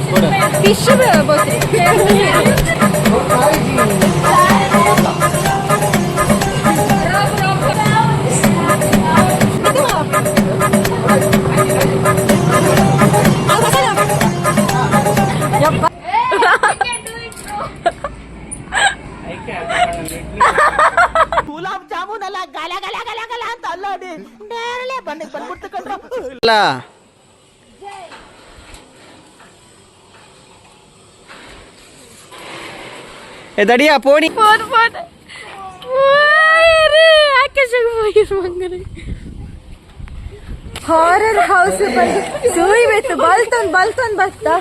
Fish Gulab jamun ಅಲ್ಲ, ಗಲ ಗಲ ಗಲ ಗಲ ಅಂತ ಅಲ್ಲಾಡಿ ನೇರಳೆ ಬನ್ನಿ ಬಂದ್ಬಿಡ್ತು ಕಣ್ರೋ. ಅಲ್ಲ, ಏ ದಡಿಯಾ ಪೋಣಿ. போது போது ಆಕಾಶಕ್ಕೆ. ಹಾರರ್ ಹೌಸ್ ಬಂದು ಸೂಯ್ಬೇಕು. ಬಲ್ತೊಂದು ಬಲ್ತೊಂದು ಬರ್ತಾ.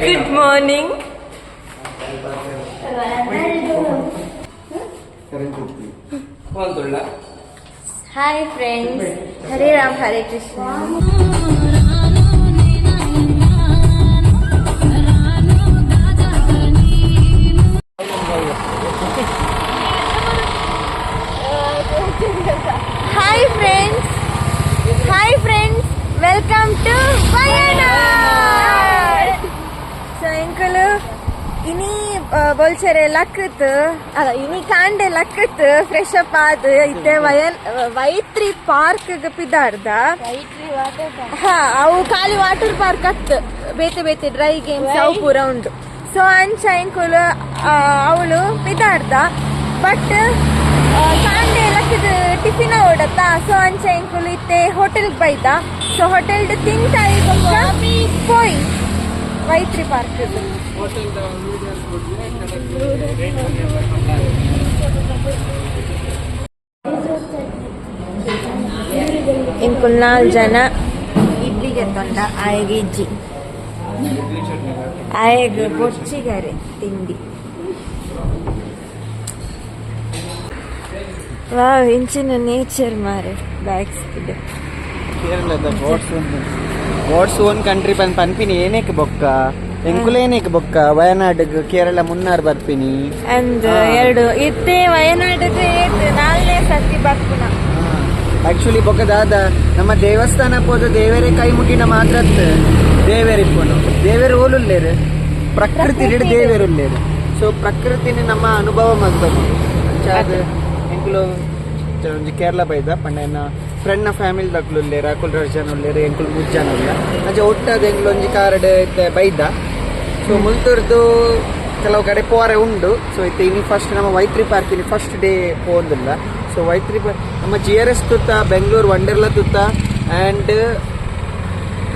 Good morning. Hi friends, Hare Ram Hare Krishna. Hi friends, hi friends, welcome to Wayanad. So ಎಂಕುಲು ಇನಿ ಬೊಲ್ಚೆರೆ ಲಕ್ಕತ್ ಅಲ್ಲ, ಇನಿ ಕಾಂಡೆ ಲಕ್ಕತ್ ಫ್ರೆಶ್ ಅಪ್ ಆದ್ ಇತ್ತೆ ವೈತ್ರಿ ಪಾರ್ಕ್ ಪಿದಾರ್ದ. ಹಾ, ಅವು ಖಾಲಿ ವಾಟರ್ ಪಾರ್ಕ್ ಅತ್, ಬೇತೆ ಬೇತೆ ಡ್ರೈ ಗೇಮ್ಸ್ ಅವು ಪೂರ ಉಂಡು. ಸೊ ಅಂಚ ಎಂಕುಲು ಅವಳು ಪಿದಾರ್ದ. ಬಟ್ ಕಾಂಡೆ ಲಕ್ಕದ ಟಿಫಿನ್ ಓಡತ್ತ. ಸೊ ಅಂಚ ಎಂಕುಲು ಇತ್ತೆ ಹೋಟೆಲ್ ಬೈದ. ಸೊ ಹೋಟೆಲ್ ತಿಂತ ಬೊಕ್ಕ ಪೋಯ್ ವೈತ್ರಿ ಪಾರ್ಕ್. ಎಂಕುಲ್ ನಾಲ್ ಜನ ಇಡ್ಲಿಗೆ ತೊಂಡ. ಆಯಗ್ ಇಜ್ಜಿ, ಆಯಗ್ ಬೊಚ್ಚಿಗಾರೆ ತಿಂಡಿ. ವಾವ್, ಇಂಚಿನ ನೇಚರ್ ಮಾರೆ ಬ್ಯಾಕ್ ಸೈಡ್. ಕೇರಳದ God's own country ಪನ್ ಪನ್ಪಿನಿ ಏನೇಕ್ ಬೊಕ್ಕ ಎಂಕುಲೇನೇಕ್ ಬೊಕ್ಕ ವಯನಾಡ್, ಕೇರಳ, ಮುನ್ನಾರ್ ಬರ್ಪಿನಿ. ಅಂದ್ ಎರಡು ಇತ್ತೆ ವಯನಾಡಿಗೆ ನಾಲ್ನೇ ಸರ್ತಿ ಬರ್ಪುನ. ಆಕ್ಚುಲಿ ಬೊಕ್ಕ ದಾದ, ನಮ್ಮ ದೇವಸ್ಥಾನ ಪೋದು ದೇವರೇ ಕೈ ಮುಗಿನ ಮಾತ್ರ ದೇವೇರಿಪ್ಪುನು. ದೇವೇರು ಓಲುಲ್ಲೇರು? ಪ್ರಕೃತಿ ದೇವೇರುಲ್ಲೇರು. ಸೊ ಪ್ರಕೃತಿನ ನಮ್ಮ ಅನುಭವ ಮಲ್ತೊಂದು ಅಂಚಾದ್ ಎಂಕುಲು ಒಂಜಿ ಕೇರಳ ಬೈದ. ಪಂಡ ಎನ್ನ ಫ್ರೆಂಡ್ನ ಫ್ಯಾಮಿಲಿ ದಕ್ಲು ಉಲ್ಲೇರು, ಅಕುಲು ರಡ್ಡ್ ಜನ ಉಲ್ಲೇರು, ಎಂಕುಲು ಮೂಜಿ ಜನ ಉಲ್ಲ. ಅಂಚ ಒಟ್ಟಾದ್ ಎಂಕುಲು ಒಂಜಿ ಕಾರಡ್ ಇತ್ತೆ ಬೈದ. ಸೊ ಮುಲ್ತುರ್ದು ಕೆಲವು ಕಡೆ ಪೋರೆ ಉಂಡು. ಸೊ ಇತ್ತೆ ಇನಿ ಫಸ್ಟ್ ನಮ್ಮ ವೈತ್ರಿ ಪಾರ್ಕ್ ಇನಿ ಫಸ್ಟ್ ಡೇ ಪೋಂದಿಲ್ಲ. ಸೊ ವೈತ್ರಿ ಪಾರ್ಕ್ ನಮ್ಮ G R S ತುತ್ತ, ಬೆಂಗಳೂರು ವಂಡರ್ಲಾ ತುತ್ತ ಆ್ಯಂಡ್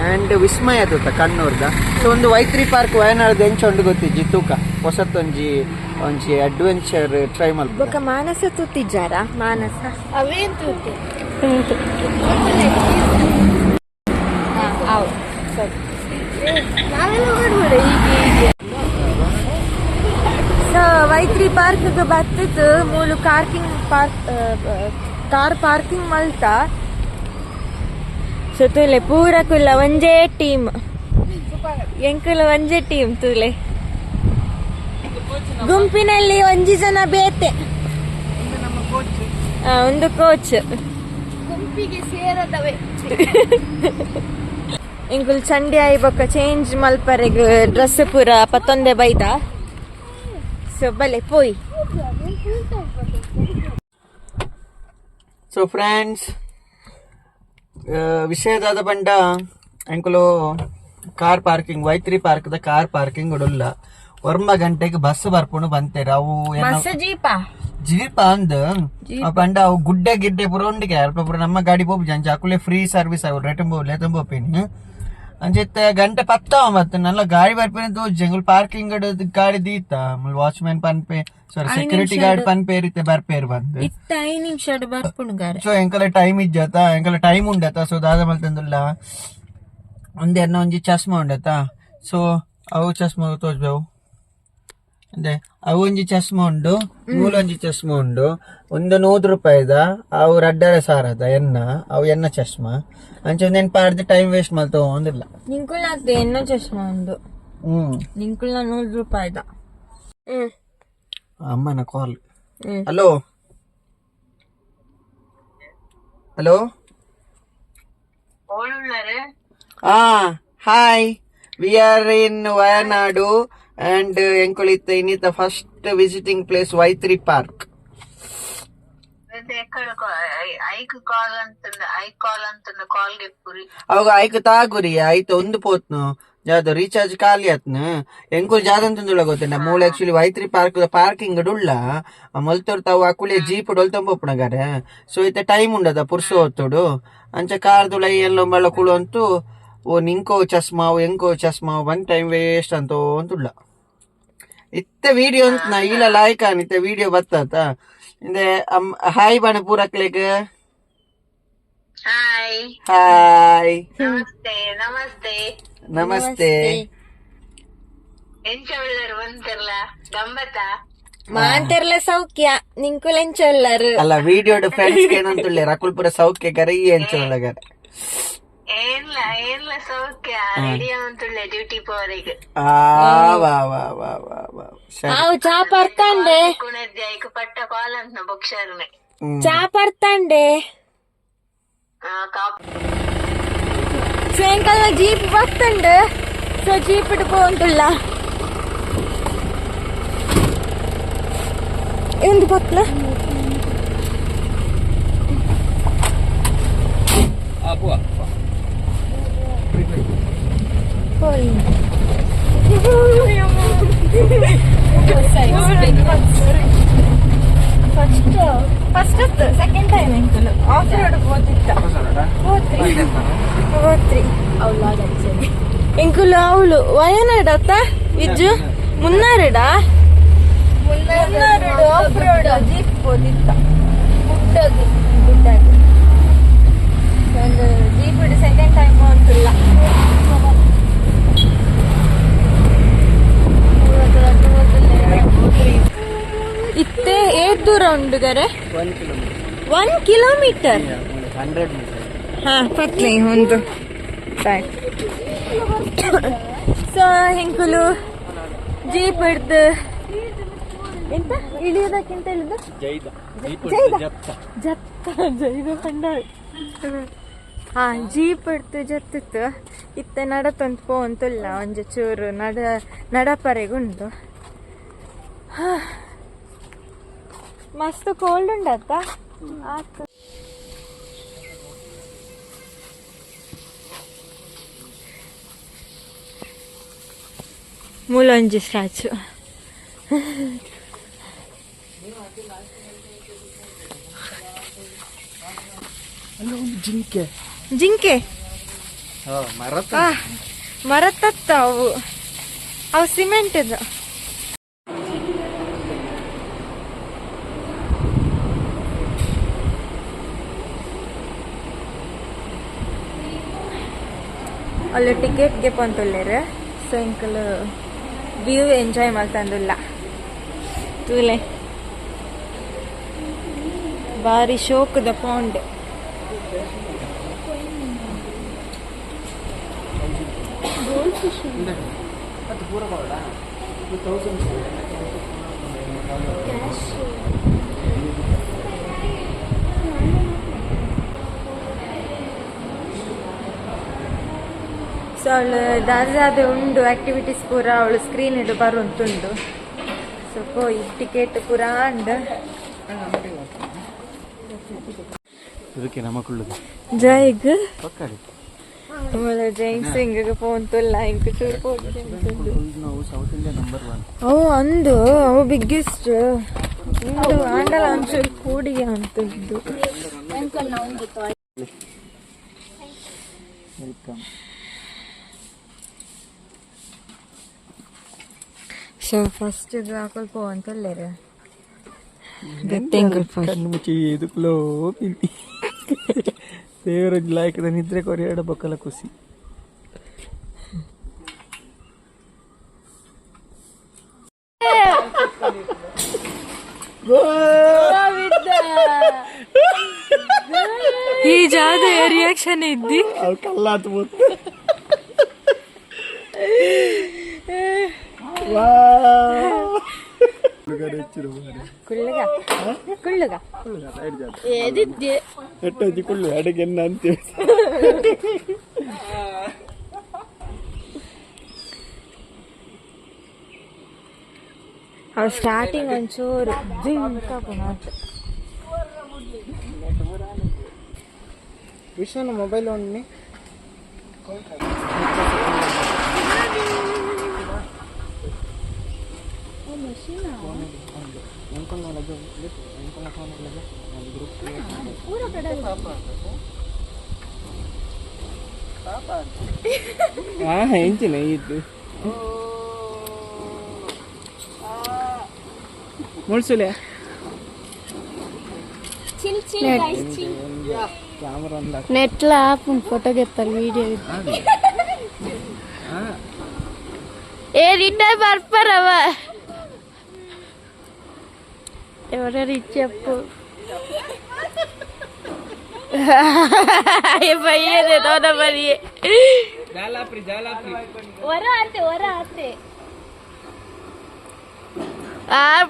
ಆ್ಯಂಡ್ ವಿಸ್ಮಯ ತುತ್ತ ಕಣ್ಣೂರ್ದ. ಸೊ ಒಂದು ವೈತ್ರಿ ಪಾರ್ಕ್ ವಯನಾಡ್ ಎಂಚ ಉಂಡು ಗೊತ್ತಿಜ್ಜಿ, ತೂಕ. ಹೊಸತ್ತೊಂಜಿ ಒಂಜಿ ಅಡ್ವೆಂಚರ್ ಟ್ರೈ ಮಲ್ಪ. ಬೊಕ್ಕ ಮಾನಸ ತೂತಿಜ್ಜಾರ? ಮಾನಸ ಅವೇನ್ ತೂತೆ? ಸರಿ. ನಾವೆಲ್ಲ ಓಡಾಡ್ಬೇಡ ಈಗ ಈಗ. ಸೊ ವೈತ್ರಿ ಪಾರ್ಕ್ ಬತ್ತಿತ್ತು ಮೂಲು ಕಾರ್ಕಿಂಗ್ park car parking ಮಲ್ತ. ಸೊ ತೂಲೆ, ಪೂರ ಕುಲ್ಲ ಒಂಜೇ ಟೀಮ್. ಎಂಕುಲು ಒಂಜೇ ಟೀಮ್. ತೂಲೆ, ಗುಂಪಿನಲ್ಲಿ ಒಂಜಿ ಜನ ಬೇತೆ. ಒಂದು ಕೋಚ್. ಗುಂಪಿಗೆ ಸೇರದವೆ. ಎಂಕುಲು ಚಂಡಿ ಆಯಿ ಬೊಕ್ಕ ಚೇಂಜ್ ಮಲ್ಪರೆಗ್ ಡ್ರೆಸ್ ಪೂರ ಪತ್ತೊಂದೆ ಬೈದ. ಸೊ ಬಲೆ ಪೋಯ್. ಸೊ ಫ್ರೆಂಡ್ಸ್, ವಿಷಯದಾದ ಪಂಡ ಎಂಕುಲು ಕಾರ್ ಪಾರ್ಕಿಂಗ್, ವೈತ್ರಿ park the car parking ಉಡುಲ್ಲ. 9 ಗಂಟೆಗೆ ಬಸ್ ಬರ್ಪುಂಡು ಬಂತೇರು ಅವು. ಬಸ್ ಜೀಪಾ? ಜೀಪ್ ಅಂದ್. ಪಂಡ ಅವು ಗುಡ್ಡೆ ಗಿಡ್ಡೆ ಪೂರ ಉಂಡಿಗೆ ಅಲ್ಪ ಪೂರ ನಮ್ಮ ಗಾಡಿ ಪೋಪುಜಿ. ಅಂಚ ಅಕುಲೆ ಫ್ರೀ ಸರ್ವಿಸ್ ಅವು ರೇಟು ಲೇತಂಬ ಪೋಪಿನಿ. ಅಂಚ ಇತ್ತೆ ಗಂಟೆ 10 ಮತ್ತೆ ನಲ್ಲ ಗಾಡಿ ಬರ್ಪಿನ ತೋಜಿ. ಎಂಕುಲು ಪಾರ್ಕಿಂಗ್ ಗಾಡಿ ದೀತ ವಾಚ್ಮ್ಯಾನ್ ಪನ್ಪೆ, ಸಾರಿ, ಸೆಕ್ಯೂರಿಟಿ ಗಾರ್ಡ್ ಪನ್ಪೇರ್ ಇತ್ತೆ ಬರ್ಪೇರ್ ಬಂದು. ಇತ್ತ 5 ನಿಮಿಷ ಬರ್ಪುಂಡು. ಸೊ ಎಂಕಲ ಟೈಮ್ ಇಜ್ಜತ, ಎಂಕಲ ಟೈಮ್ ಉಂಡತ. ಸೊ ದಾದ ಮಲ್ತಂದುಲ್ಲ, ಒಂದೆರ್ನ ಒಂಜಿ ಚಸ್ಮಾ ಉಂಡತ. ಸೊ ಅವು ಚಸ್ಮಾ ತೋಜ್ಬೇವು. ಅಂದೆ ಅವು ಒಂಜಿ ಚಸ್ಮ ಉಂಡು, ಮೂಲೊಂಜಿ ಚಸ್ಮ ಉಂಡು. ಒಂದು 100 ರೂಪಾಯಿದ, ಅವು 2.5 ಸಾವಿರದ ಎನ್ನ, ಅವು ಎನ್ನ ಚಸ್ಮ. ಅಂಚ ಒಂದೇನು ಪಾಡ್ದು ಟೈಮ್ ವೇಸ್ಟ್ ಮಲ್ತೊಂದಿಲ್ಲ. ನಿಂಕುಲ್ನ ಎನ್ನ ಚಶ್ಮಾ ಉಂಡು. ನಿಂಕುಲ್ನ 100 ರೂಪಾಯಿದ. ಅಮ್ಮನ call. Hello hello, hi, we are in Wayanad and ಎಂಕುಲಿತ್ತ ಇನ್ನಿತ first visiting place Vythiri park. ಅವಾಗ ಐಕ್ ತಾಗುರಿ ಆಯ್ತು ಒಂದು ಪೋತ್ನು ಜಾದ ರೀಚಾರ್ಜ್ ಖಾಲಿ ಆತ್ನು. ಎಂಕುಲು ಜಾದ ಅಂತಂದುಳ್ಳ ಗೊತ್ತುಂಡ, ಮೂಲ ಆಕ್ಚುಲಿ ವೈತ್ರಿ ಪಾರ್ಕ್ ಪಾರ್ಕಿಂಗ್ ಡುಳ್ಳ ಮೊಲ್ತೊರ್ ತಾವು ಅಕುಲೆ ಜೀಪ್ ಡೊಲ್ತೊಂಬೊಪ್ಪುನಗಾರೆ. ಸೊ ಇತ್ತೆ ಟೈಮ್ ಉಂಡದ ಪುರ್ಸು ಹೊತ್ತುಡು, ಅಂಚ ಕಾರ್ದುಳ ಎಲ್ಲೋ ಬಳ್ಳ ಕುಳು ಅಂತು ಓ ನಿಂಕೋ ಚಸ್ಮಾವು ಎಂಕೋ ಚಸ್ಮಾವು ಬಂದ್ ಟೈಮ್ ವೇಸ್ಟ್ ಅಂತ ಅಂತುಳ್ಳ. ಇತ್ತೆ ವಿಡಿಯೋ ಅಂತ ನಾ ಇಲ್ಲ ಲಾಯ್ಕಾನ್ ಇತ್ತೆ ವಿಡಿಯೋ ಬತ್ತಾತ. ಇಂದೆ ಹಾಯ್ ಬಣ ಪೂರಕ್ಲೆಗ್. ಹಾಯ್. ಹಾಯ್. ನಮಸ್ತೆ ನಮಸ್ತೆ. ನಮಸ್ತೆ. ಎಂಚ ಉಳ್ಳರು ಬಂತಿರ್ಲ ಗಮ್ಮತ? ಮಾಂತೆರ್ಲ ಸೌಖ್ಯ, ನಿಂಕುಲ್ ಎಂಚ ಉಲ್ಲರು? ಅಲ್ಲ, ವಿಡಿಯೋ ಫ್ರೆಂಡ್ಸ್ ಏನಂತುಳ್ಳೆ ರಕುಲ್ಪುರ ಸೌಖ್ಯ ಗರ ಈ ಎಂಚ ಉಳ್ಳಗರ? ಏನ್ಲ ಏನ್ಲ ಸೌಖ್ಯ, ರೆಡಿ ಅಂತುಳ್ಳೆ ಡ್ಯೂಟಿ ಪೋರಿಗೆ. ಆ ವಾ ವಾ ವಾ ವಾ ವಾ, ಸರಿ. ಅವು ಚಾ ಪರ್ತಾಂಡೆ. ಕುಣದ್ದೆ ಐಕ್ ಪಟ್ಟ ಕಾಲ್ ಅಂತ ಬೊಕ್ಷರ್ನೆ. ಚಾ ಪರ್ತಾಂಡೆ. ಕಾಪ್. ಸಾಯಂಕಾಲ ಜೀಪ್ ಬತ್ತಂಡು, ಸೊ ಜೀಪ್ ಪೋಂತುಳ್ಳ. ಎಂದು ಬತ್ಲ. ಫಸ್ಟ್ ಫಸ್ಟ್ ಸೆಕೆಂಡ್ ಟೈಮ್ ಎಂಕುಲು ಆಫ್ ರೋಡ್ ಪೋತಿತ್ತ. ಪೋತ್ರಿ ಪೋತ್ರಿ ಎಂಕುಲು. ಅವಳು ವಯನಾಡ್ ಅತ್ತ ವಿಜ್ಜು, ಮುನ್ನಾರಡ ಮುನ್ನಾರಡು ಆಫ್ ರೋಡ್ ಜೀಪ್ ಪೋತಿತ್ತ ಗುಡ್ಡಗ್ ಗುಡ್ಡಗ್. ಒಂದು ಜೀಪ್ ಸೆಕೆಂಡ್ ಟೈಮ್ ಅಂತುಲ್ಲ. ಇತ್ತೆ ಏಟ್ ದೂರ ಉಂಡುಗರೆ? 1 kilometre. 1 kilometre? 100 metre. ಹಾ, ಪತ್ಲಿ ಒಂದು. ಸೊ ಎಂಕುಲು ಜೀಪ್ ಹಿಡ್ದು ಎಂತ ಇಳಿಯೋದಕ್ಕಿಂತ ಇಳಿದು ಜೈದ ಜತ್ತ ಜೈದ ಪಂಡ. ಹಾ, ಜೀಪ್ ಹಿಡ್ದು ಜತ್ತಿತ್ತು. ಇತ್ತೆ ನಡತಂತ ಪೋಂತುಲ್ಲ, ಒಂಜಿ ಚೂರು ನಡ ನಡಪರೆಗುಂಡು. ಹಾ, ಮಸ್ತ್ ಕೋಲ್ಡ್ ಉಂಡತ್ತ ಆತು. ಮೂಲೊಂಜಿ ಸ್ಟ್ಯಾಚು. ಜಿಂಕೆ. ಜಿಂಕೆ. ಮರ. ಮರತತ್ತ ಅವು ಅವು ಸಿಮೆಂಟ್ ಇದು. ಅಲ್ಲಿ ಟಿಕೆಟ್ಗೆ ಪಂತುಲ್ಲೇರು. ಸೊ ಎಂಕುಲು ವ್ಯೂ ಎಂಜಾಯ್ ಮಲ್ತಂದುಲ್ಲ. ತೂಲೆ, ಬಾರಿ ಶೋಕದ ಪಾಂಡ್. ಸೊ ಅವಳು ದಾದ ಉಂಡು ಆಕ್ಟಿವಿಟೀಸ್ ಪೂರ ಅವಳು ಸ್ಕ್ರೀನ್ ಇಡು ಬರುಂತುಂಡು. ಸೊ ಪೋಯಿ ಟಿಕೆಟ್ ಪೂರ ಅಂಡ್. ಇದಕ್ಕೆ ನಮಕುಳ್ಳುದು. ಜೈಗ್. ಪಕ್ಕಡಿ. ಜೈನ್ ಸಿಂಗ್ ಪೋಂತುಲ್ಲ, ಇಂಕ್ ಚೂರು ಪೋಂತುಂಡು. ನಾವು ಸೌತ್ ಇಂಡಿಯಾ ನಂಬರ್ 1. ಅವು ಅಂದು ಅವು ಬಿಗ್ಗೆಸ್ಟ್ ಉಂಡು ಆಂಡಲ ಒಂಚೂರು ಕೂಡಿಗೆ ಅಂತದ್ದು. Welcome. So first ಅಕುಲು ಪೋವಂತುಲ್ಲೆರ್ ಬೆತ್ತೆಂಕುಲು ಫಸ್ಟ್. ಕಣ್ಣು ಮುಚ್ಚಿ ಎದುಕ್ಲೋ ಪಿಂಪಿ ದೇವರ ಲಾಯ್ಕದ ನಿದ್ರೆ ಕೊರಿಯಾಡ ಬೊಕ್ಕಲ ಖುಷಿ. ಈ ಜಾದ ರಿಯಾಕ್ಷನ್ ಇದ್ದಿ ಕಲ್ಲಾತ್ ಕುಳ್ಳುಗ ಕುಳ್ಳುಗ ಎಟ್ಟೊಂಜಿ ಕುಳ್ಳು ಅಡುಗೆ ಅಂತೀವಿ. ಅವ್ರು ಸ್ಟಾರ್ಟಿಂಗ್ ಒಂಚೂರು ಜಿಂಕ ವಿಶ್ವನ ಮೊಬೈಲ್ ಒಣ್ಣಿ ಎಂಚಿನ ಇದ್ದು ಮುಳ್ಸುಲೆ chill chill guys chill. ನೆಟ್ಲ photo ಗೆತ್ತಾರೆ video. ఏ రిటర్న్ పర్పరవ ఎవరు చెప్పు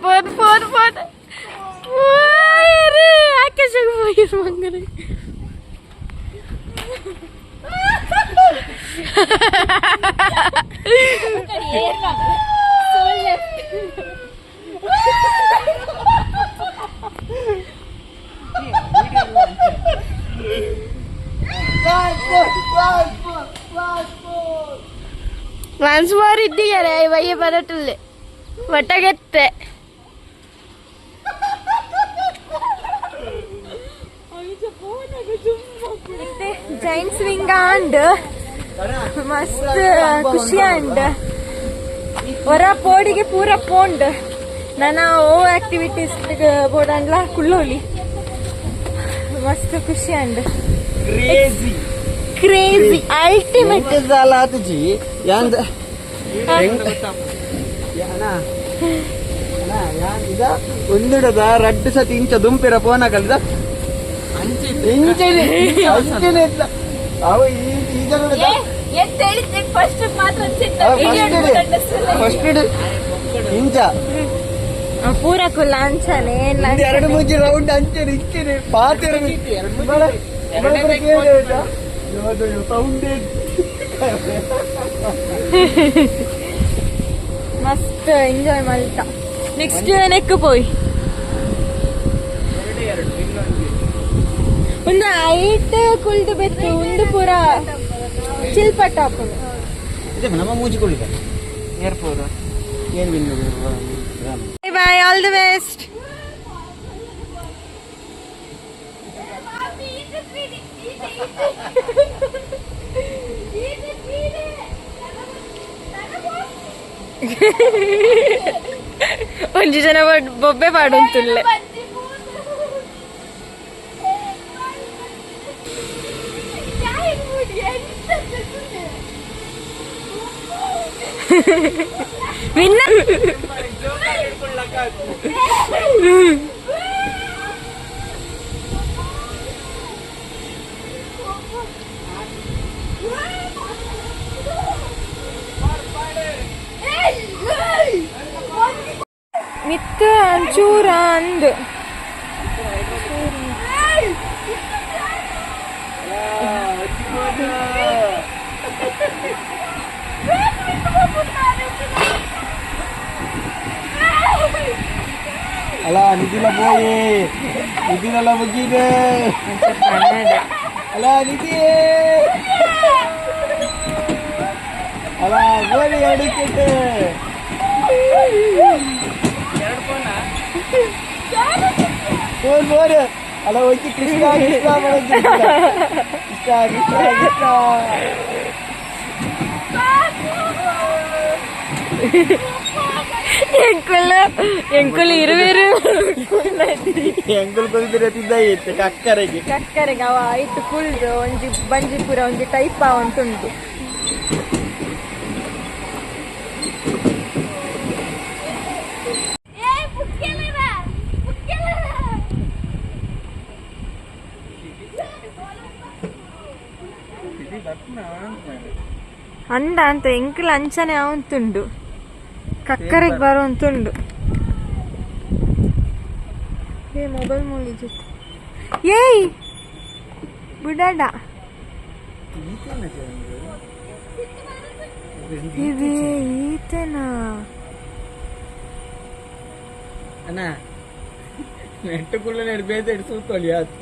phone phone phone ఆకాశం పోయి మంగళ ಒನ್ಸ್ ಮೋರ್ ಇದ್ದೀಯಲ್ಲ ವಯ್ಯ ಬರಟುಲ್ಲೆ ಒಟ್ಟಗೆತ್ತೆ. ಜೈಂಟ್ ಸ್ವಿಂಗ್ ಅಂಡ್ ಮಸ್ತ್ ಖುಷಿ ಅಂಡ್ ಹೊರ ಪೋಡಿಗೆ ಪೂರ ಪೋಂಡ್ ನನ್ನ ಓ ಆಕ್ಟಿವಿಟೀಸ್ ಬೋಡಂಡ್ಲ ಕುಳ್ಳೋಲಿ ಮಸ್ತ್ ಖುಷಿ and crazy crazy ultimate ಆತಜಿ ಯಾಂದ ಒಂದುಡದ ರಡ್ಡು ಸತಿ ಇಂಚ ದುಂಪಿರ ಫೋನ್ ಹಾಕಲ್ದ ಅಂಚೆನೆ ಅವು ಈ ಫಸ್ಟ್ ಮಾತ್ರ ಫಸ್ಟ್ ಇಂಚ ಪೂರ ಕುಲ್ಲ ಅಂಚನೆ ಎರಡು ಮುಂಚೆ ರೌಂಡ್ ಅಂಚೆನೆ ಇಂಚೆನೆ ಪಾತೆರ ಸೌಂಡ್ ಮಸ್ತ್ ಎಂಜಾಯ್ ಮಲ್ತ. ನೆಕ್ಸ್ಟ್ ನೆಕ್ ಪೋಯ್ ಒಂದು ಐಟ್ ಕುಲ್ದು ಬೆತ್ತು ಒಂದು ಪೂರ ಚಿಲ್ಪಟ್ಟ ಹಾಕೊಂಡು ನಮ್ಮ ಮೂಜಿ ಕುಳಿತ ಏರ್ಪೋರ್ಟ್ ಏನು bye bye, all the best. ಒಂಜಿ ಜನ ಬೊಬ್ಬೆ ಪಾಡುಂತುಲ್ಲೆ. ವಿನ್ನ ಮಿತ್ತ ಒಂಚೂರ ಅಂದು ಅಲ್ಲ ನಿಧಿಲ ಪೋಯಿ ನಿಧಿನೆಲ್ಲ ಮುಗಿದೆ ಅಲ್ಲ ನಿಧಿ ಅಲ್ಲ ಗೋಲಿ ಅಡಿಕೆಟ್ಟೆ ಫೋನ್ ಫೋನ್ ಅಲ್ಲ ಹೋಗಿ ಕೃಷ್ಣ ಕೃಷ್ಣ ಮಾಡೋದು ಕೃಷ್ಣ ಕೃಷ್ಣ ಕೃಷ್ಣ. ಎಂಕುಲ್ ಎಂಕುಲ್ ಇರುವೆರು ಎಂಕುಲ್ ಕುದಿದ್ರೆ ತಿದ್ದ ಇತ್ತು ಕಕ್ಕರೆಗೆ ಕಕ್ಕರೆಗೆ ಅವ ಐಟ್ ಕುಲ್ದು ಒಂಜಿ ಬಂಜಿಪುರ ಒಂಜಿ ಟೈಪ್ ಉಂಟುಂಟು. ಅಂಡ ಅಂತ ಎಂಕಲ್ ಅಂಚನೆ ಅವಂತುಂಡು ಕಕ್ಕರೆಗ್ ಬರುವಂತುಂಡು. ಏ ಮೊಬೈಲ್ ಮೂಲಿ ಜೊತೆ ಏಯ್ ಬಿಡಡ ಇದೆ ಈತನಾ ಅಣ್ಣ ನೆಟ್ಟುಕುಳ್ಳ ನೆಡ್ ಬೇತೆ ಸೂತೊಲಿ ಆತು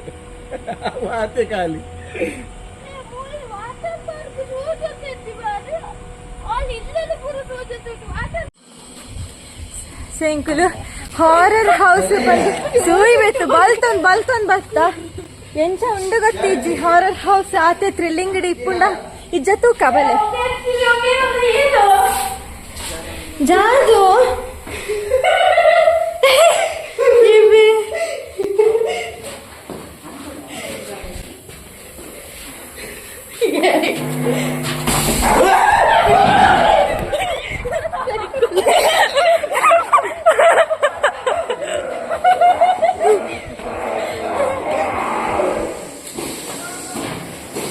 ಆತೆ ಖಾಲಿ. ಸೆಂಕುಲು ಹಾರರ್ ಹೌಸ್ ಬಂದು ಸೂಯಿಬೇಕು ಬಲ್ತೊಂದು ಬಲ್ತೊಂದು ಬತ್ತ ಎಂಚ ಉಂಡು ಗೊತ್ತಿಜ್ಜಿ ಹಾರರ್ ಹೌಸ್ ಆತೆ ಥ್ರಿಲ್ಲಿಂಗ್ ಇಪ್ಪುಂಡ ಇಜ್ಜ ತೂಕ ಬಲೆ ಜಾದು ಇವೆ.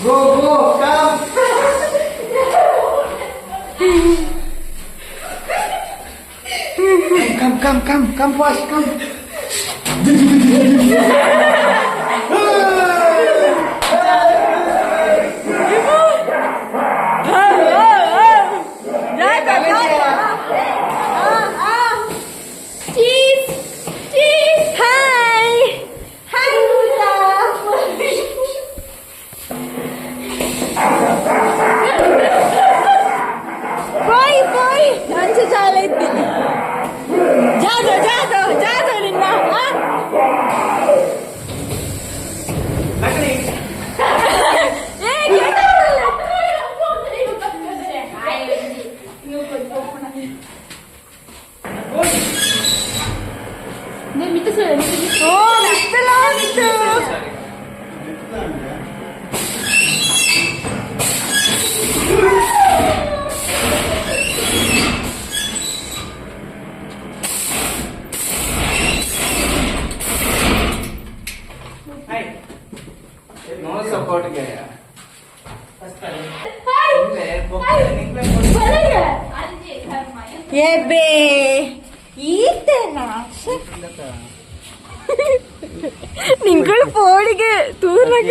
Go, go, come. Come, come, come, come fast, come. Cheese! Cheese! Hi! Hi, Buddha! Bye bye ಅಂಚೆ ಜಾಲ ಇದ್ದೀನಿ ಜಾದೋ ಜಾದೋ ಜಾದೋ ನಿನ್ನ ಆ? ಏ, ಕೆಟ್ಟದ್ದಲ್ಲ. ಓ ಮಿತ್ತಲ ಉಂಟು. No support gaya. ಎಬೆ ಈತನಾ ನಿಂಗಳು ಪೋಳಿಗೆ ತೂರ್ನಾಗ.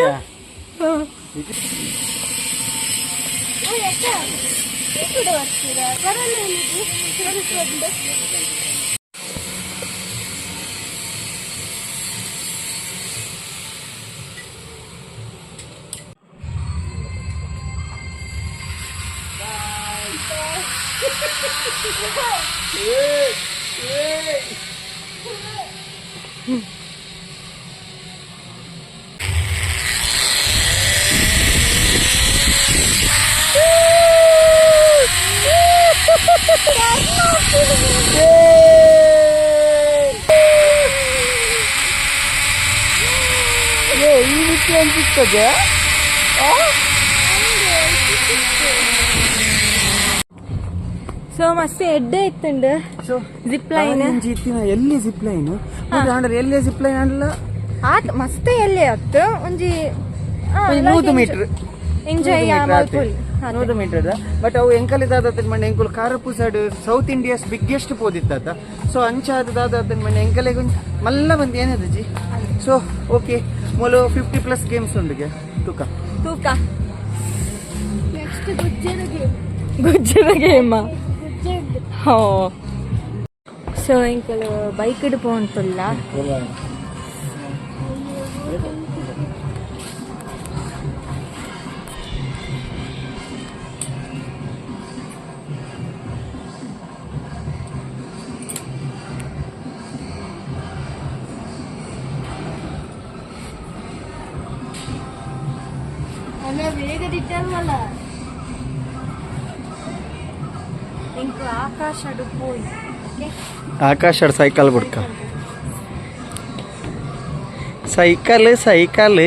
ಏ ಈ ರೀತಿ ಅನ್ಸಿರ್ತದೆ. ಸೊ ಮಸ್ತ್ ಎಡ್ಡೆ ಇತ್ತುಂಡು so zip line. ಎಲ್ಲಿ ಜಿಪ್ ಲೈನ್ ಅಂದ್ರೆ ಎಲ್ಲಿ ಜಿಪ್ ಲೈನ್ ಅಲ್ಲ. ಆತ್ ಮಸ್ತ್ ಎಲ್ಲಿ ಆತ್ ಒಂಜಿ 100 metre enjoy 100 metre. But ಅವು ಎಂಕಲ್ ದಾದ ಮಣ್ಣೆ ಎಂಕುಲು ಕಾರಪುಸಡ್ south India's biggest ಪೋದಿತ್ತ. So ಅಂಚಾದ ದಾದ ಮಣ್ಣೆ ಎಂಕಲೆಗ್ ಒಂಜಿ ಮಲ್ಲ ಬಂದು ಏನದ G. So okay ಮೂಲು 50+ ಗೇಮ್ಸ್ ಉಂಡುಗೆ ತೂಕ ತೂಕ ಗುಜ್ಜದ ಗೇಮ್. ಹೋ ಸೊ ಎಂಕಲು ಬೈಕ್ ಪೋಂತುಲ್ಲ. ಇಂಕು ಆಕಾಶಡು ಪೋಯಿ ಆಕಾಶ ಸೈಕಲ್ ಬುಡ್ಕ cycle cycle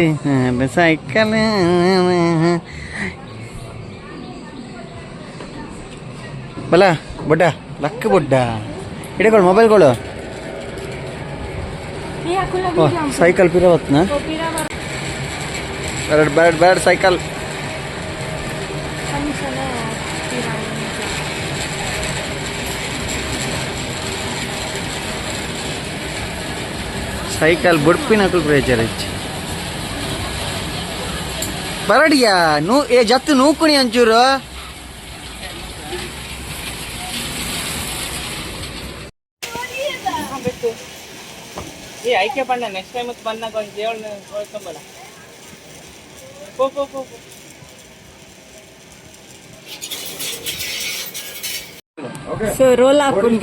cycle ಬಲ ಬೊಡ್ಡ ಲಕ್ಕ ಬೊಡ್ಡ ಇಡಗಳು ಮೊಬೈಲ್ಗಳು ಸೈಕಲ್ ಪಿರವತ್ನ bird bird bird cycle. ಅಂಚನೆ ಸೈಕಲ್ ಬುಡ್ಪಿನಕುಲು ಪ್ರೇಚರ್ ಇಚ್ಚಿ ಬರಡಿಯಾ ನೂ ಏ ಜತ್ತು ನೂಕುಣಿ ಅಂಚೂರು. ಏ ಐಕೆ ಬಣ್ಣ ನೆಕ್ಸ್ಟ್ ಟೈಮ್ ಬಂದಾಗ ಒಂದು ದೇವಳ ಕೊಳ್ಕೊಂಬಲ್ಲ. ಪೋ ಪೋ ಪೋ ಪೋ. ಸೊ ರೋಲ್ ಹಾಕೊಂಡು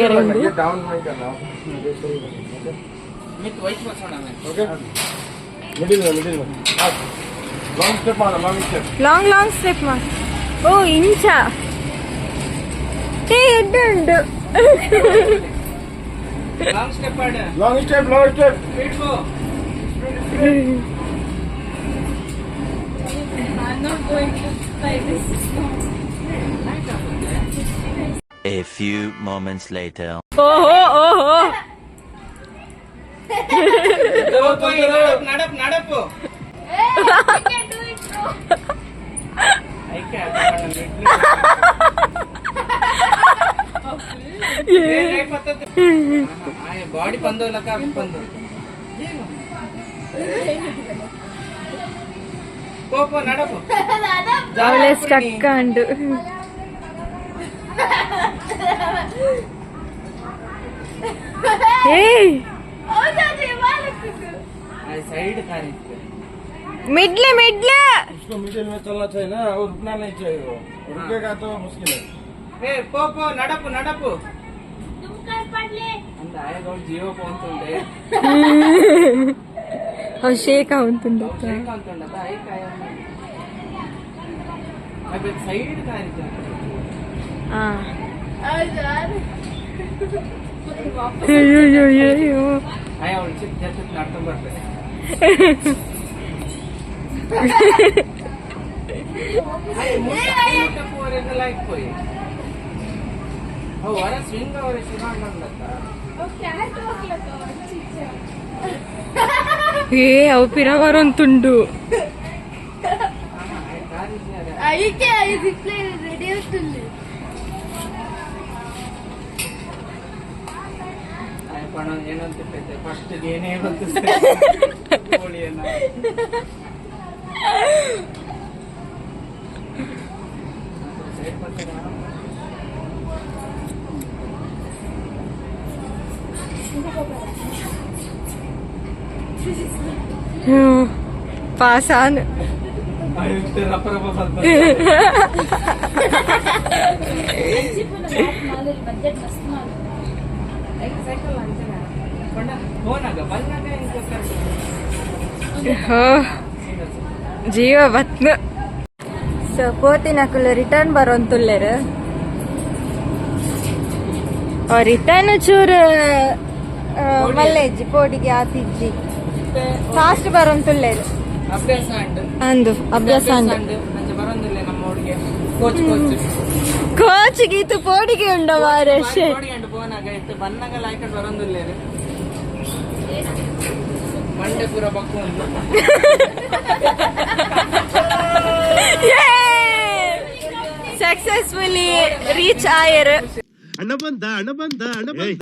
डाउन नहीं करना. ಮಿತ್ ವೈಟ್ ಬಸೋಣ. ओके, मिडिल में, मिडिल में लॉन्ग स्टेप मारो, long step. Long long step ಮಾ. ಓ ಇಂಚ ಏ ಎಡ್ಡೆ ಉಂಡು. ಲಾಂಗ್ ಸ್ಟೆಪ್ ಆಡ. Long step, long step. Speed ಪೋ. A few moments later. ಓಹೋ ಓಹೋ. ನಡಪ್ ನಡಪು. ಐಕೆ ಬಾಡಿ ಬಂದು ಲಕ್ಕ ಬಂದು ಪೋ ನಡಪು. ಅವಳೆ ಸ್ಟಕ್ ಅಂಡು. ಏಯ್. ಸೈಡ್ ಕಾರಿತ್ತು. ಮಿಡ್ಲೆ ಮಿಡ್ಲೆ. उसको मिडिल में चलना चाहिए ना, वो रुकना नहीं चाहिए. वो रुकेगा तो मुश्किल है. ಏ ಪೋ ಪೋ ನಡಪು ನಡಪು ಅಂದ ಆಯಗ ಜೀವ ಪೋಂತುಂಡೆ. ಅವ್ ಶೇಕ್ ಆವಂತುಂಡು. ಶೇಕ್ ಅಂತುಂಡದ ಐಕ ಸೈಡ್ ಕಾರಿತ್ತು. ಆ ಅಯ್ಯೋ ಅಯ್ಯೋ ಅಯ್ಯೋ. ಆಯ ಅವಳು ಚಿಕ್ಕ ಜೊತೆ ನಡ್ಕೊಂಡ್ ಬರ್ತಾರೆ. ಹೋಯಿ ಹೊರ ಸ್ವಿಂಗ್ ಅವರ ಏ ಅವು ಪಿರವರಂತುಂಡು. ಐಕೆ ರಿಪ್ಲೈ ರೆಡಿ అవుతుంది. ಏನಂತ ಫಸ್ಟ್ ಏನೇ ಬಂತು ಕೋಳಿಯನ್ನ ಸೈಡ್ ಬರ್ತಾರಾ? ಪಾಸ್ ಆನ್. ರಪ್ಪ ರಪ್ಪ ಸ್ವಲ್ಪ. ಹೋನಾಗ ಬಂದಾಗ. ಜೀವ ಬತ್ನ. ಸೊ ಪೋತಿನಕುಲು ರಿಟರ್ನ್ ಬರೋಂತುಲ್ಲೆರ್. ರಿಟರ್ನ್ ಚೂರು ಮಲ್ಲೆಜ್ಜಿ ಪೋಡಿಗೆ ಆತಿಜ್ಜಿ ಫಾಸ್ಟ್ ಬರೋಂತುಲ್ಲೆರ್. ಅಭ್ಯಾಸ ಅಂಡ್ ಅಂದು ಅಭ್ಯಾಸ ಅಂಡು. ಅಂಚ ಬರೋದಿಲ್ಲ ನಮ್ಮ ಹುಡುಗೆ coach coach. Coach ಗೀತು ಪೋಡಿಗೆ ಉಂಡ ಮಾರೆ. ಕೋಡಿ ಅಂಡ್ ಪೋನಾಗ ಇತ್ತು ಬನ್ನಾಗ ಲಾಯ್ಕಡ್ ಬರೋದಿಲ್ಲ. ಮಂಡೆ ಪೂರ ಬಕ್ಕು ಉಂಟು. ಸಕ್ಸಸ್ಫುಲಿ ರೀಚ್ ಆಯರ್. ಅಣ್ಣ ಬಂದ, ಅಣ್ಣ ಬಂದ, ಅಣ್ಣ ಬಂದ.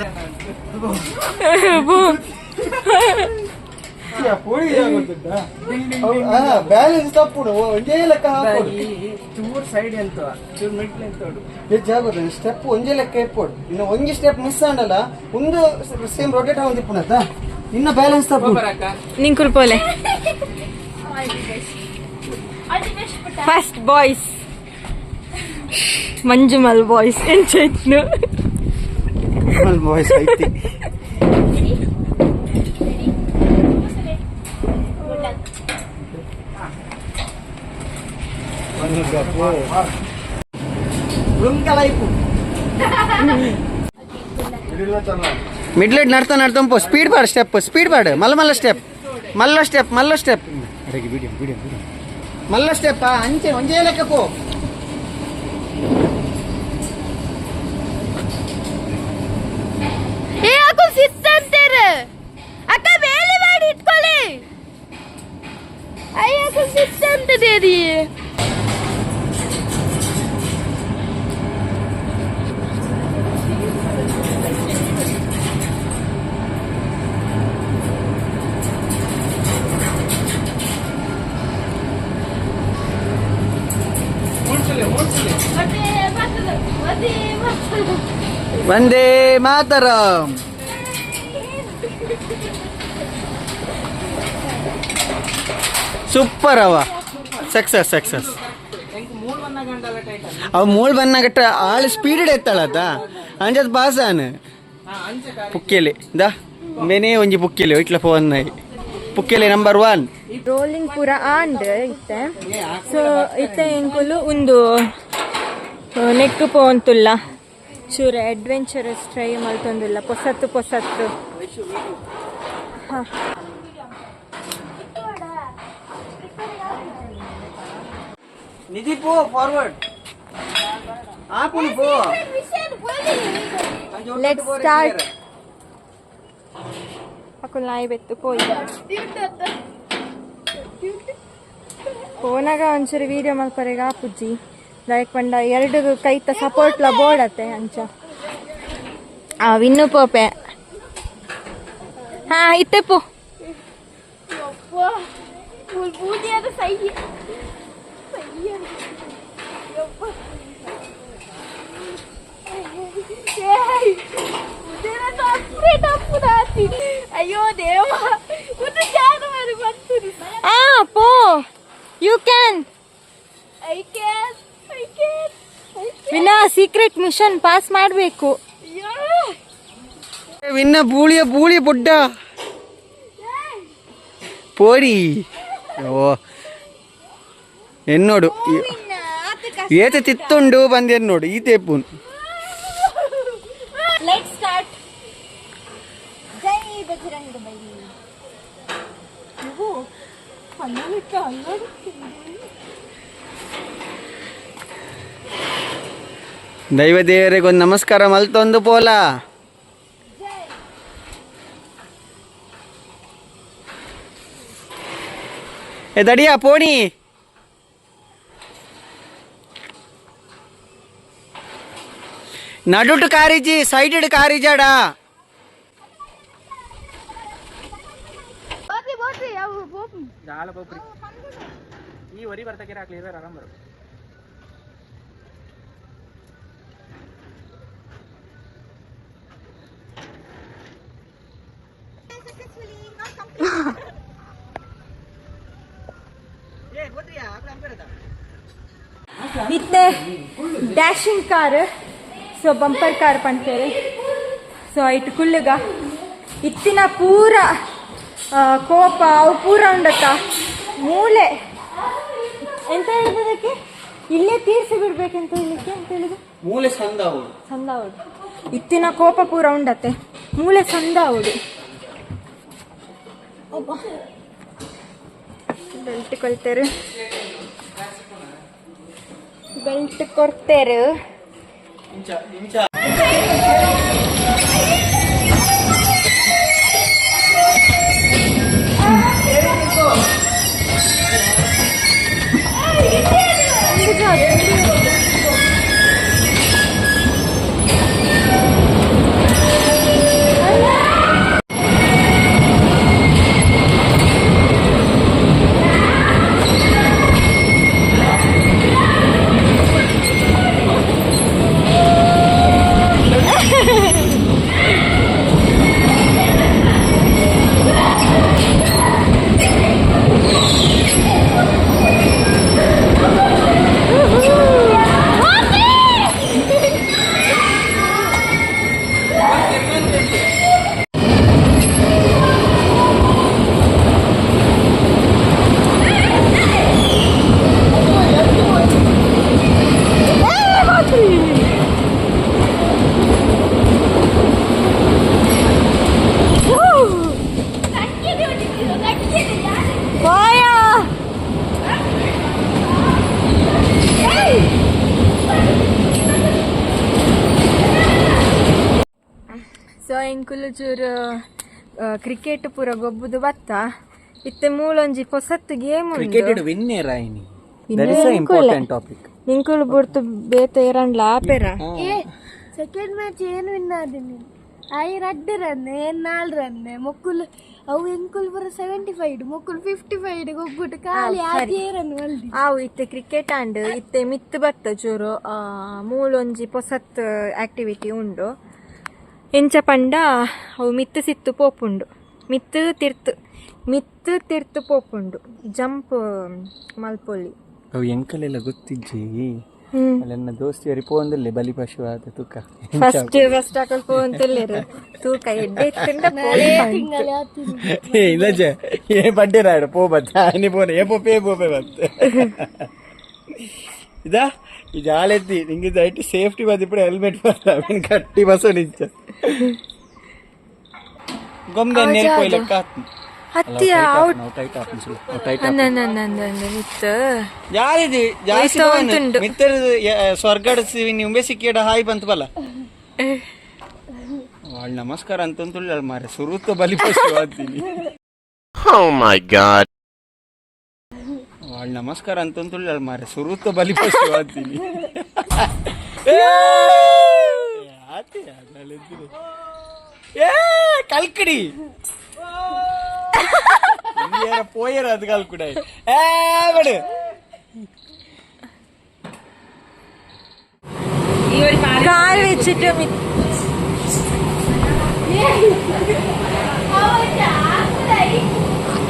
ಬ್ಯಾಲೆನ್ಸ್ ತಪ್ಪುಡು, ಒಂಜೇ ಲೆಕ್ಕ ಹಾಕೋಡು. ಚೂರ್ ಸೈಡ್ ಎಂತ ಚೂರ್ ಮಿಡ್ಲ್ ಎಂತೋಡು. ಹೆಚ್ಚಾಗೋದು ಸ್ಟೆಪ್ ಒಂಜೇ ಲೆಕ್ಕ ಇಪ್ಪೋಡು. ಇನ್ನು ಒಂಜಿ ಸ್ಟೆಪ್ ಮಿಸ್ ಆಂಡಲ್ಲ ಒಂದು ಸೇಮ್ ರೊಟೇಟ್ ಆಗೊಂದು ಇಪ್ಪುನತ್ತ ಇನ್ನ ಬ್ಯಾಲೆನ್ಸ್ ತಪ್ಪು. ಬರಕ. ನಿಂಕುಲ್ ಪೋಲೆ first boys Manjummel boys ಎಂಚೈತ್ನು. Boys ಐತಿ. ಲೈಫು. मिडिल में चलना. ಮಿಡ್ಲ್ ನಡ್ತಾ ನಡ್ತಾ ಪೋ. ಸ್ಪೀಡ್ ಬಾಡ್ ಸ್ಟೆಪ್ ಸ್ಪೀಡ್ ಬಾಡ್ ಮಲ್ಲ ಮಲ್ಲ ಸ್ಟೆಪ್ ಮಲ್ಲ ಸ್ಟೆಪ್ ಮಲ್ಲ ಸ್ಟೆಪ್ ವಿಡಿಯೋ ವಿಡಿಯೋ ಮಲ್ಲ ಸ್ಟೆಪ್ ಅಂಚೆ ಒಂಜೇ ಲೆಕ್ಕ ಪೋ. ಏ ಅಕ್ಕ ಸಿತ್ತಂತೀರ ಅಕ್ಕ ಬೇಲಿ ಮಾಡಿ ಇಟ್ಕೊಳ್ಳಿ. ಅಯ್ಯ ಅಕ್ಕ ಸಿತ್ತಂತದೇರಿ. Vande Mataram. Super ಅವ, ಸಕ್ಸಸ್ ಸಕ್ಸಸ್. ಅವ ಮೂಳ್ ಬನ್ನಗಟ್ಟ ಆಳು ಸ್ಪೀಡ್ ಎತ್ತಾಳತ್ತ ಅಂಜದ್ ಪಾಸಾನು ಪುಕ್ಕೆಲೆ ದಾ ಮೇನೇ ಒಂಜಿ ಪುಕ್ಕೆಲೆ ಇಟ್ಲ ಫೋನ್ ಪುಕ್ಕೆಲೆ ನಂಬರ್ 1. ರೋಲಿಂಗ್ ಪೂರ ಆಂಡ್ ಇತ್ತೆ. ಸೊ ಇತ್ತೆ ಎಂಕುಲು ಒಂದು ನೆಕ್ ಪೋಂತುಲ್ಲ ಚೂರ ಅಡ್ವೆಂಚರಸ್ ಟ್ರೈ ಮಲ್ತೊಂದುಲ್ಲ ಪೊಸತ್ತು ಪೊಸತ್ತು. ನಿಧಿ ಪೋ ಫಾರ್ವರ್ಡ್ ಆಪುನು ಪೋ. Let's start. ಅಕುಲ್ ನಾಯಿ ಬೆತ್ತು ಪೋಯಿ ಪೋನಾಗ ಒಂಚೂರು ವೀಡಿಯೋ ಮಲ್ಪರೆಗ ಆಪುಜ್ಜಿ ಲೈಕ್ ಪಂಡ ಎರಡು ಕೈತ ಸಪೋರ್ಟ್ಲ ಬೋರ್ಡತ್ತೆ ಅಂಚ. ಆ ವಿನ್ನು ಪೋಪೆ. ಹಾ ಇತ್ತೆ ಪೋ. ಅಯ್ಯೋ ದೇವ, ಒಂದು ಜಾನುವಾರು ಬಂತು. ಆ ಪೋ, you can. I can, I can. ವಿನಾ secret mission pass ಮಾಡಬೇಕು. ವಿನ್ನ ಬೂಳಿಯ ಬೂಳಿ ಬೊಡ್ಡ ಪೋಡಿ. ಓ ಎನ್ನೋಡು ಏತ ತಿತ್ತುಂಡು ಬಂದು ಎನ್ನೋಡು ಈ ತೇಪುನ್. Let's start. Jai Bajrang Bali. ದೈವ ದೇವರಿಗೊಂದು ನಮಸ್ಕಾರ ಮಲ್ತೊಂದು ಪೋಲ. ಏ ದಡಿಯಾ ಪೋಣಿ. ನಡುಟು ಕಾರಿಜಿ ಸೈಡ್ ಕಾರಿಜಾಡ. ಈ ವರಿ ಬರ್ತಕ್ಕೆ ಹಾಕ್ಲಿ ಆರಾಮ್ ಬರು. ಇತ್ತೆ dashing car, so bumper car ಪಂತೇರೆ. So ಐಟ್ ಕುಳ್ಳುಗ ಇತ್ತಿನ ಪೂರ ಕೋಪ ಅವು ಪೂರ ಉಂಡತ್ತ ಮೂಲೆ ಎಂತ ಹೇಳಿದಕ್ಕೆ ಇಲ್ಲೇ ತೀರ್ಸಿ ಬಿಡ್ಬೇಕಂತ ಹೇಳಲಿಕ್ಕೆ ಅಂತ ಹೇಳಿದು ಮೂಲೆ ಸಂದ ಸಂದಾವುಡು. ಇತ್ತಿನ ಕೋಪ ಪೂರ ಉಂಡತ್ತೆ ಮೂಲೆ ಸಂದಾವುಡು. Belt ಕೊಲ್ತೇರು, belt ಕೊಡ್ತೇರು. ಸೊ ಎಂಕುಲು ಚೂರು ಕ್ರಿಕೆಟ್ ಪೂರ ಗೊಬ್ಬುದು ಬತ್ತ ಇತ್ತೆ ಮೂಲೊಂಜಿ ಪೊಸತ್ತು ಗೇಮ್. ಕ್ರಿಕೆಟ್ ವಿನ್ನೇರ್ ಆಯ್ನಿ, that is important topic. ನಿಂಕುಲು ಬುಡ್ತು ಬೇತೆ ಇರಂಡ್ಲ ಆಪೆರ. ಸೆಕೆಂಡ್ ಮ್ಯಾಚ್ ಏನು ವಿನ್ ಆದಿನಿ? I ರಡ್ಡು run ಏನ್ ನಾಲ್ ರನ್ ಮೊಕ್ಕುಲ್ ಅವು ಎಂಕುಲ್ ಪೂರ 75 ಮೊಕ್ಕುಲ್ 55 ಗೊಬ್ಬುಟ್ಟು ಖಾಲಿ ಆಜೇ ರನ್ ಮಲ್ದಿ. ಆವು ಇತ್ತೆ ಕ್ರಿಕೆಟ್ ಆಂಡ್ ಇತ್ತೆ ಮಿತ್ತು ಬತ್ತ ಚೂರು ಮೂಲೊಂಜಿ ಪೊಸತ್ ಆಕ್ಟಿವಿಟಿ ಉಂಡು. ಎಂಚ ಪಂಡ ಅವು ಮಿತ್ತು ಸಿತ್ತು ಪೋಪುಂಡು, ಮಿತ್ತು ತಿರ್ತು ಮಿತ್ತು ತಿರ್ತು ಪೋಪುಂಡು, ಜಂಪ್ ಮಲ್ಪೊಲಿ. ಅವು ಎಂಕಲೆಲ್ಲ ಗೊತ್ತಿಜ್ಜಿ. ಅಲ್ಲೆನ್ನ ದೋಸ್ತಿ ಪೋಂದಿಲ್ಲ ಬಲಿ ಪಶು ಆದ ತುಕ್ಕ ಫಸ್ಟ್ ಫಸ್ಟ್ ಹಾಕಲ್ ಪೋಂತಿಲ್ಲೇರು ತೂಕ ಎಡ್ಡೆ ಇತ್ತಂಡ. ಏ ಇಲ್ಲಜೆ ಏ ಬಡ್ಡೆ ರಾಯಡ ಪೋ ಬತ್ತ ನೀ ಪೋನೆ ಏ ಪೋಪೇ ಪೋಪೆ ಬತ್ತ ಇದಾ ಈ ಜಾಲೆತ್ತಿ ನಿಂಗೆ ದಯಟ್ಟು ಸೇಫ್ಟಿ ಬಂದಿప్పుడు ಹೆಲ್ಮೆಟ್ ಬರ್ತ ಕಟ್ಟಿ ಬಸ್ ನಿಂಚ ಗೊಂಬೆ ನೇರ್ ಲೆಕ್ಕ ಹತ್ತಿಯ ಔಟ್ ಟೈಟ್ ಟೈಟ್ ಮಿತ್ತು ಯಾರಿದಿ ಜಾಸ್ತಿ ಉಂಟು. ಮಿತ್ತರ್ ಸ್ವರ್ಗಡ ಉಂಬೆ ಸಿಕ್ಕಿಡ ಹಾಯ್ ಬಂತು ಬಲ್ಲ వాళ్ళ ನಮಸ್ಕಾರ ಅಂತಂతుಳ್ಳ ಮಾರೆ ಸುರುತ್ತ ಬಲಿ ಪಶು ಆತೀನಿ. Oh my god. వాళ్ళ ನಮಸ್ಕಾರ ಅಂತಂతుಳ್ಳ ಮಾರೆ ಸುರುತ್ತ ಬಲಿ ಪಶು ಆತೀನಿ. ಏ ಕಲ್ಕಡಿ ಪೋಯರ ಅದು ಕಲ್ಕುಡ ಏ ಬಿಡು. കാൽ വെച്ചിട്ട്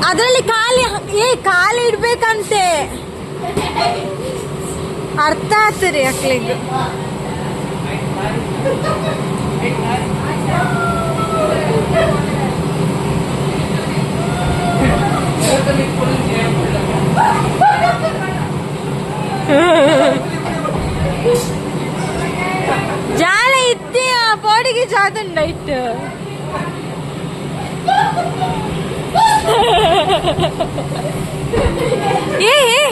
ಅದರಲ್ಲಿ ಕಾಲಿ ಏ ಕಾಲು ಇಡ್ಬೇಕಂತೆ ಅರ್ಥ ಆಗ್ತದೆ ಅಕ್ಲಿಗೆ. ಜಾಲ ಇತ್ತಿ ಆ ಬಾಡಿಗೆ ಜಾದುಂಡ ಇಟ್ಟು ಏ ಏ.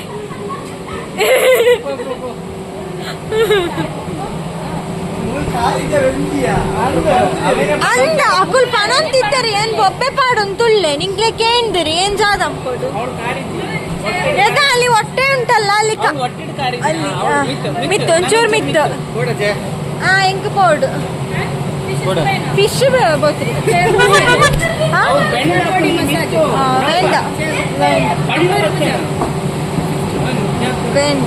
ಅಂದ ಅಕುಲ್ ಪನಂತಿತ್ತರಿ ಏನ್ ಬೊಬ್ಬೆ ಪಾಡೊಂತುಳ್ಳೆ ನಿಂಗೆ ಕೇಂದ್ರಿ ಏನ್ ಜಾದಂಪೊಡು ಯಾಕ ಅಲ್ಲಿ ಹೊಟ್ಟೆ ಉಂಟಲ್ಲ ಅಲ್ಲಿ ಅಲ್ಲಿ ಮಿತ್ತು ಒಂಚೂರು ಮಿತ್ತು ಆ ಎಂಕ್ ಪೋಡು ಫಿಶ್ ಬೋತ್ರಿ ಬೇಡ ಬೇಡ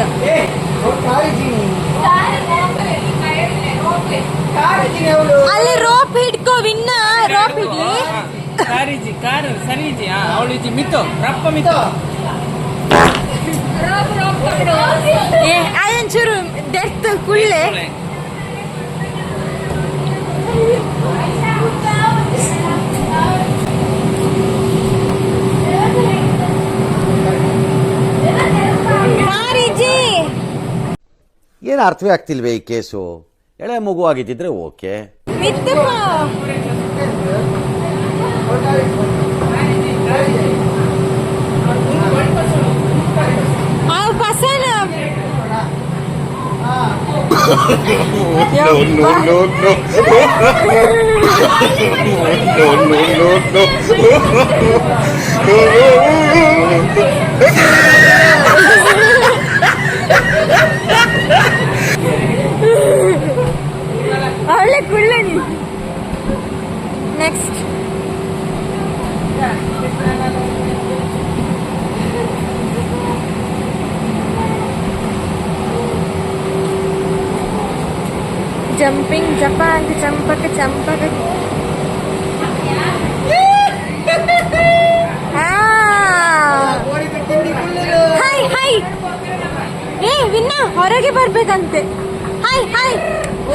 ಅಲ್ಲಿ ರೋಪ್ ಹಿಡ್ಕೋ ವಿನ್ನ ರೋಪ್ ಹಿಡಿ. ಕಾರಿಜಿ ಕಾರ್ ಸರಿಜಿ ಅವಳು ಇಜ್ಜಿ ಮಿತ್ತು ರಪ್ಪ ಮಿತ್ತು. ಏ ಅಯ್ಯಂಚೂರು ಡೆತ್ ಕುಳ್ಳೆ. ಕಾರಿಜಿ ಏನು ಅರ್ಥವೇ ಆಗ್ತಿಲ್ವೇ ಈ ಕೇಸು? ಎಳೆ ಮಗು ಆಗಿದ್ದಿದ್ರೆ okay. ಮಿತ್ತು ಪಸನ. No, no, no, no. No, no, no, no. ಅವಳೆ ಕುಳ್ಳನಿ. ನೆಕ್ಸ್ಟ್ ಜಂಪಿಂಗ್ ಜಪಾಂಗ್ ಚಂಪಕ ಚಂಪಕ. ಹಾಯ್ ಹಾಯ್ ಏ ವಿನ್ನ ಹೊರಗೆ ಬರ್ಬೇಕಂತೆ. Hi hi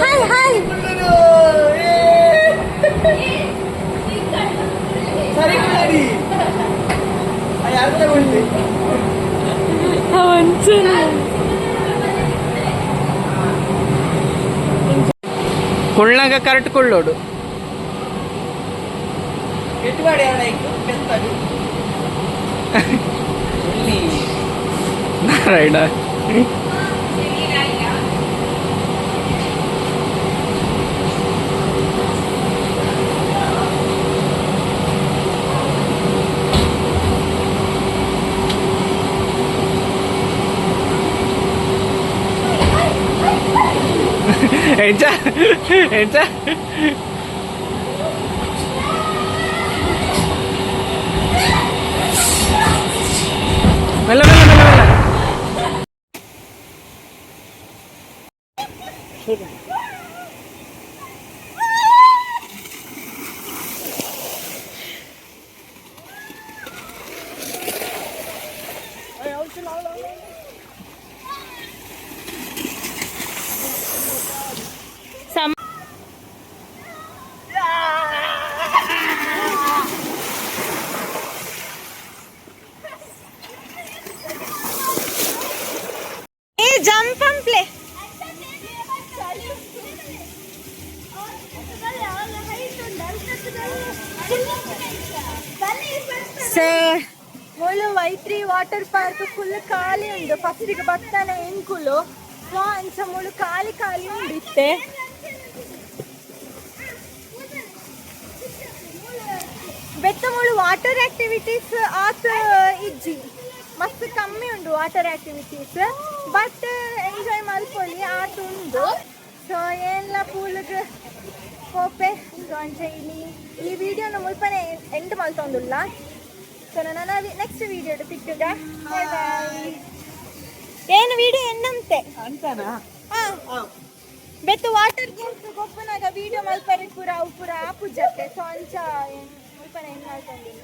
hi hi. ಕುಳ್ಳಾಗ correct ಕುಳ್ಳೋಡು. Narayana ಎಂಚ ಎಂಚ. ಮೆಲ್ಲ ಮೆಲ್ಲ ಮೆಲ್ಲ ಮೆಲ್ಲ. ಏ ಜಂಪ್ ಅಂಪ್ಲೆ. ಸೇ ಮುಳ್ಳು ವೈತ್ರಿ ವಾಟರ್ ಪಾರ್ಕ್ ಫುಲ್ ಖಾಲಿ ಉಂಡು. ಫಸ್ಟಿಗೆ ಬತ್ತಾನೆ ಎಂಕುಲು. ಸೊ ಅಂಚ ಮುಳು ಖಾಲಿ ಖಾಲಿ ಉಂಡು ಇತ್ತೆ. ಬೆತ್ತ ಮುಳು ವಾಟರ್ ಆಕ್ಟಿವಿಟೀಸ್ ಆತ ಇಜ್ಜಿ, ಮಸ್ತ್ ಕಮ್ಮಿ ಉಂಡು ವಾಟರ್ ಆಕ್ಟಿವಿಟೀಸ್. ಬಟ್ ಎಂಜಾಯ್ ಮಲ್ಪೊಲಿ ಆತ ಉಂಡು. ಸೊ ಏನ್ಲ ಪೂಲ್ಗ್ ಪೋಪೆ. ಸೊ ಅಂಚ ಇಲ್ಲಿ ಈ ವಿಡಿಯೋನ ಮುಲ್ಪನೆ ಎಂಡ್ ಮಲ್ತೊಂದುಲ್ಲ. ಸೊ ನನ್ನ ನೆಕ್ಸ್ಟ್ ವಿಡಿಯೋ ಸಿಕ್ಕುಗ. Bye bye. ಏನು ವಿಡಿಯೋ ಎಂಡಂತೆ? ಅಂತಾನಾ? ಹಾ, ಬೆತ್ತು ವಾಟರ್ ಗೇಮ್ಸ್ ಗೊಪ್ಪನಾಗ ವಿಡಿಯೋ ಮಲ್ಪರೆ ಪೂರ ಅವು ಪೂರ ಆಪುಜತ್ತೆ. ಸೊ ಅಂಚ ಮುಲ್ಪನೆ ಏನು ಮಲ್ತೊಂದಿಲ್ಲ.